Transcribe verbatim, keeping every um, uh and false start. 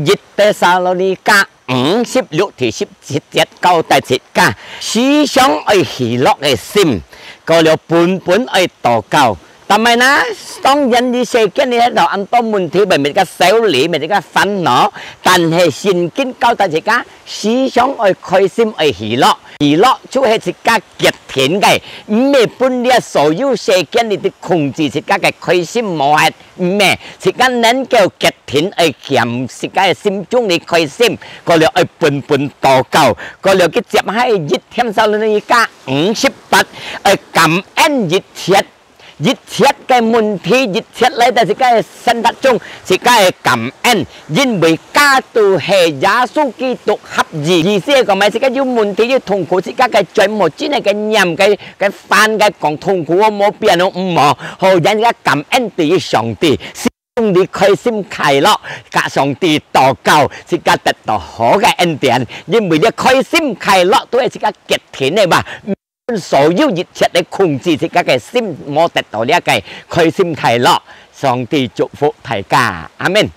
一帖撒羅尼迦五十六第十七節交代自家，時常愛喜樂个心，過了本本愛禱告。但係呢，當然你世間裡頭恁多問題，每一個愁慮，每一個煩惱，但係聖經交代自家，時常愛開心，愛喜樂。喜樂就係自家決定个，毋係分這所有世間裡頭控制自家个開心無限。 毋係，自家能夠決定愛兼自家个心中裡開心，過了愛本本禱告，過了佢接下一帖撒羅尼迦五十八，愛感恩一切，一切个問題，一切來到自家个生活中，自家个感恩，因為佢都係耶穌基督合意。意思係講麼个？自家有問題、有痛苦，自家个全部真个个念个个煩个講痛苦，我無變哦，毋好，好，讓自家感恩對於上帝。 你開心快樂，佮上帝禱告，自家得到好个恩典，因為這開心快樂都係自家決定个嘛。所有一切來控制自家个心，無得到這个開心快樂。上帝祝福大家，阿們。